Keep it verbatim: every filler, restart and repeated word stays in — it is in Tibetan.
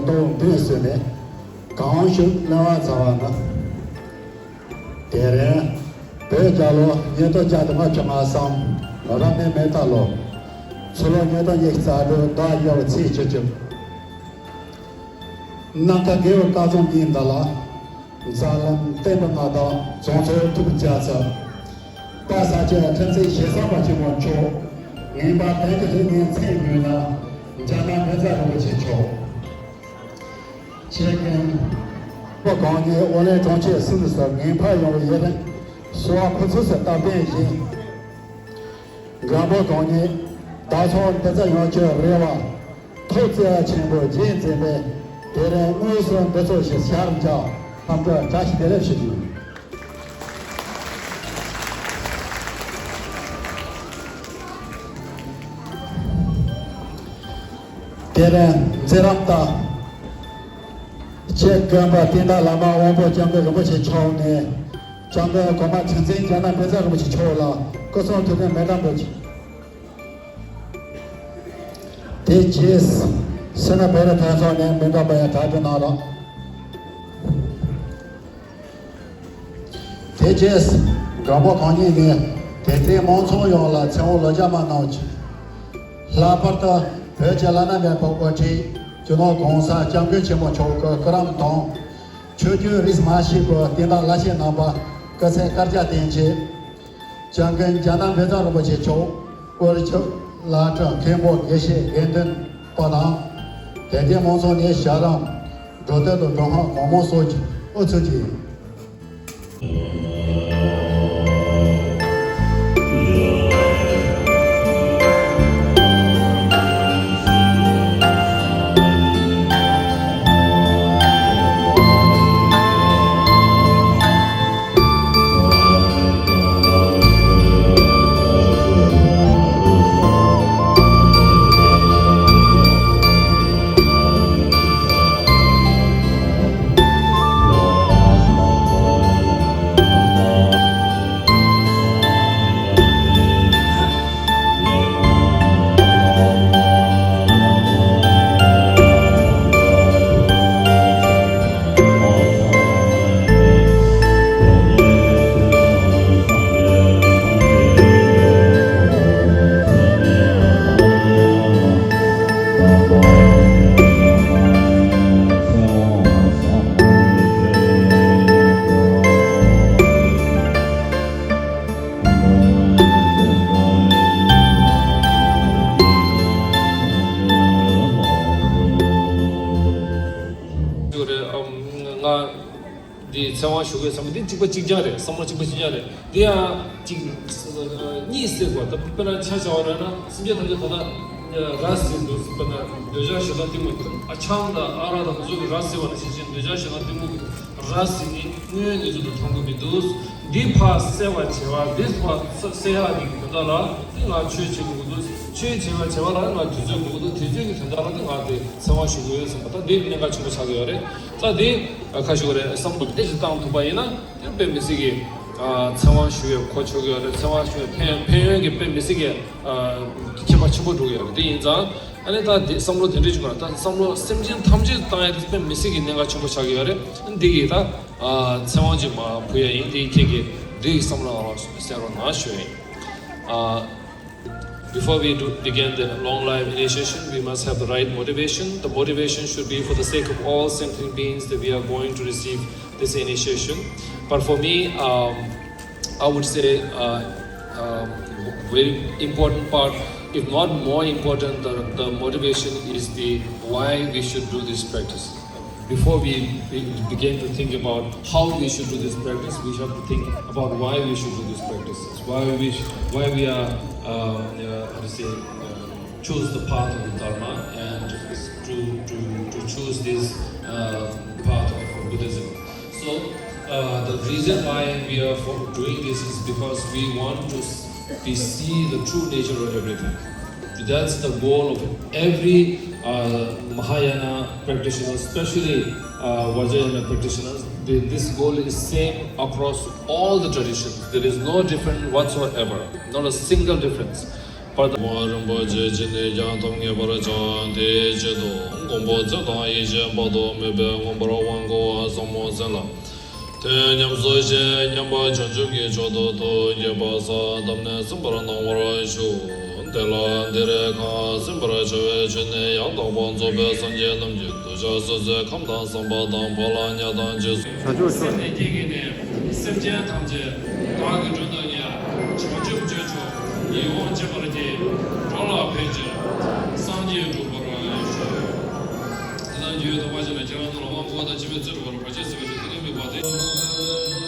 ཏོག་མདུན་བསུས་ནས་གང་བྱུང་གླེང་བ་ཚར་བ་ན། དེ་རིང་བོད་རྒྱལ་ལོ་ཉིས་སྟོང་བརྒྱ་དང་ལྔ་བཅུ་ང་གསུམ་རབ་གནས་མེ་རྟ་ལོ། ཕྱི་ལོ་ཉིས་སྟོང་ཉི་ཤུ་རྩ་དྲུག་ཟླ་བཞི་པའི་ཚེས་བཅུ་གཅིག་ནམ་མཁའ་དགེ་བའི་སྐར་ཚོམས་གཉིས་འདི་ལ། མཛད་རྣམ་བསྟན་པའི་མངའ་བདག་རྫོང་ཚོའི་ཐུགས་རྗེ་ཆེ། དཔལ་ས་སྐྱ་ཁྲི་འཛིན་ཞེ་བཟང་བ་ཆེན་པོ་མཆོག་ངེས་པར་བོད་ཀྱི་རིག་གནས་མཚན་ཡོད་ན་རྒྱ་ནག་མི་རྩ་རིན་པོ་ཆེ་མཆོག་ཆེ་མཁན་པོ་གང་ཉིད་ཨོ་ལེ་གྲོང་ཁྱེར་སུད་སི་ངེས་པར་ཡོང་བའི་ཡུན་རིང་གསོལ་བ་ཁོ་ཚོས་སུ་སྟབས་བདེ་བཞིན། མགོན་པོ་གང་ཉིད་བདག་སོགས་འདི་ཚོ་ཡོང་ཆེད་རེ་བ། ཐུགས་བརྩེ་བ་ཆེན་པོས་རྗེས་འཛིན་པའི་དེ་རིང་དངོས་སུ་འདི་ཚོ་ཞིག་ཤར་འཇགས་ལྷམ་གྲ་བཀྲ་ཤིས་བདེ་ལེགས་ཞུ་རྒྱུ་ཡིན། དེ་རིང་མཛད་རིམ་དང་། ཆེད་མགོན་པ་བསྟན་དར་བླ་མ་དབང་པོ་སྐྱབས་མགོན་རིན་པོ་ཆེ་མཆོག་ནས་སྐྱབས་མགོན་གོང་མ་ཁྲི་འཛིན་རྒྱ་ནག་མི་རྩ་རིན་པོ་ཆེ་མཆོག་ལ་སྐུ་གསུང་ཐུགས་རྟེན་མེ་སྟག་འབུལ་ཆེད། དེ་རྗེས་སུད་སི་བོད་རིགས་མཐུན་ཚོགས་ནས་མི་འདྲ་བ་ཡང་གྲ་སྒྲིག་གནང་རོགས། དེ་རྗེས་མགོན་པོ་གང་ཉིད་ནས་དད་ལྡན་མང་ཚོགས་ཡོངས་ལ་མཚན་དབང་ལོ་བརྒྱ་མ་གནང་ཆེད། ལྷག་པར་དུ་བོད་ཀྱི་བླ་ན་མེད་པའི་དབུ་ཁྲིད་སྤྱི་ནོར་༸གོང་ས་༸སྐྱབས་མགོན་ཆེན་པོ་མཆོག་གི་སྐུ་རིམ་དང་། ཆོས་བརྒྱུད་རིས་མ་ཆད་པའི་བསྟན་བདག་བླ་ཆེན་རྣམ་པ་སྐུ་ཚེ་བསྐལ་བརྒྱར་བརྟན་ཆེད། སྐྱབས་མགོན་རྒྱ་ནག་མི་རྩ་རིན་པོ་ཆེ་མཆོག་དབུ་བཞུགས་བླ་སྤྲུལ་མཁན་པོ་དགེ་བཤེས་དགེ་འདུན་པ་དང་། དད་ལྡན་མང་ཚོགས་ནས་ཞལ་རམ་འགྲོ་དོན་དང་སྒྲུབ་ཁང་གང་མང་སོགས་ཀྱི་དབུ་ཚུགས་ཀྱིས། ཡོད་རེད། ཨམ། ང་འདི་ཚེ་དབང་ཞུ་དགོས་བསམ་པ་འདི་གཅིག་པ་གཅིག་རྐྱང་རེད། བསམ་བློ་གཅིག་པ་གཅིག་རྐྱང་རེད། འདི་ཡང་གཅིག་གཉིས་བསྲེས་པ་ད་དཔེར་ན་ཆ་བཞག་པ་རེད་ན་སེམས་ཅན་ཐམས་ཅད་ད་ལྟ་ར་བཟི་འདུག་དཔེར་ན་འདོད་ཆགས་ཞེ་སྡང་གཏི་མུག་གི་ཨ་ཆང་དང་ཨ་རག་དང་དེ་ཚོ་གི་ར་བཟི་བ་ནང་བཞིན་བྱས་འདོད་ཆགས་ཞེ་སྡང་གཏི་མུག་གི་ར་བཟི་ནི་དངོས་ཡོད་གནས་ཚུལ་དུ་མཐོང་གི་མི་འདུག་འདི་ཕར་སེལ་བར་བྱེད་པ་འདི་ཕར་སེལ་ཡག་གི་དོན་དག་ལ་འདི་ང་ཆོས་བྱེད་དགོས་ཀྱི་འདུག་ཆོས་བྱེད་པར་བྱེད་པ་ལ་ང་དུས་ཚོད་དགོས་ཀྱི་འདུག་དུས་ཚོད་ཀྱི་དོན་དག་ལ་འདི་ང་དེ་ཚེ་དབང་ཞུ་དགོས་ཡོད་བསམ་པ་ད་འདི་གནད་འགག་ཆེན་པོ་ཆགས་ཀྱི་ཡོད་རེད། ད་འདི་ཁ་ཞུ་བ་རེད། བསམ་བློ་དཔེ་ཞིག་བཏང་ཐུབ་པ་ཡིན་ན་དེ་དཔེ་མི་སྲིད་ཀྱི་ཚེ་དབང་ཞུ་བའི་གོ་ཆོད་ཀྱི་ཡོད་རེད། ཚེ་དབང་ཞུ་བའི་ཕན་ཕན་ཡོན་གྱི་དཔེ་མི་སྲིད་ཀྱི་ཁྱད་པར་ཆེན་པོ་འགྲོ་གི་ཡོད་རེད། དེ་ཡིན་ཙང་ཨ་ནི་ད་འདི་བསམ་བློ་དེ་འདྲ་ཞིག་དགོས་ན་ད་བསམ་བློ་སེམས་ཅན་ཐམས་ཅད་བཏང་ཡ་དེ་དཔེ་མི་སྲིད་ཀྱི་གནད་འགག་ཆེན་པོ་ཆགས་ཀྱི་ཡོད་རེད། འདི་གི་ད་ཚེ་དབང་ཅིག་མར་ཕུལ་ཡ་ཡིན། དེ་ཁྱེད་ཀྱིས་འདི་གི་བསམ་བློ་ནང་ལ་གསན་རོགས་གནང་ཞུ་ཡ་ཡིན། Before we do begin the long life initiation, we must have the right motivation. The motivation should be for the sake of all sentient beings that we are going to receive this initiation. But for me, um, I would say uh, um, very important part, if not more important, the, the motivation is the why we should do this practice. Before we be- begin to think about how we should do this practice, we have to think about why we should do this practice. Why we sh- why we are uh, uh, how to say uh, choose the path of the dharma and to to to choose this uh, path of Buddhism. So uh, the reason why we are for doing this is because we want to s- we see the true nature of everything. That's the goal of every uh, Mahayana practitioner, especially uh, Vajrayana practitioners. The, this goal is same across all the traditions. There is no difference whatsoever, not a single difference. But the Buddha Rinpoche ཀྱི་ནས་ཀྱང་ཐོབ་ངེས་པར་བྱ། དེའི་ཆེད་དུ་ དབང་པོ་ཚེ་དང་ཡེ་ཤེས་དཔག་ཏུ་མེད་པས་མངོན་པར་དབང་བསྐུར་བ་ཟབ་མོ་ཟིན་ལ། དོན་ཉམས་སུ་བཞེས་སྙམ་པ་བྱང་ཆུབ་ཀྱི་མཆོག་ཏུ་ཐུགས་བསྐྱེད་པ་ས་བཏབ་ནས་ཟིན་པར་གནང་བར་ཞུ། དེ་ལ་འདིར་གང་ཟིན་པར་བྱ་བའི་ཆོས་ནི་ཡང་དག་པར་རྫོགས་པའི་སངས་རྒྱས་རྣམས་ཀྱི་གདུལ་བྱ་སོ་སོའི་ཁམས་དང་བསམ་པ་དང་བག་ལ་ཉལ་དང་རྗེས་སུ། བྱང་ཆུབ་མཆོག་སེམས་ནི་སྐྱེ་གི་ནི། སེམས་ཅན་ཐམས་ཅད་བདག་གིས་མགྲོན་དུ་གཉེར། བྱང་ཆུབ་སྤྱོད་མཆོག་ཡིད་འོང་སྤྱད་པར་བགྱི། འགྲོ་ལ་ཕན་ཕྱིར་སངས་རྒྱས་འགྲུབ་པར་ཤོག་དེ་དང་རྒྱུད་དང་པ་ཅན་ལ་ཁྱེད་རང་ཚོ་ལ་དབང་བསྐུར་བ་དང་སྤྱི་མེས་ཚུལ་འགྲུབ་པར་བར་ཆད་སེལ་བའི་ཆེད་དུ་དམིགས་པ་སྟེ།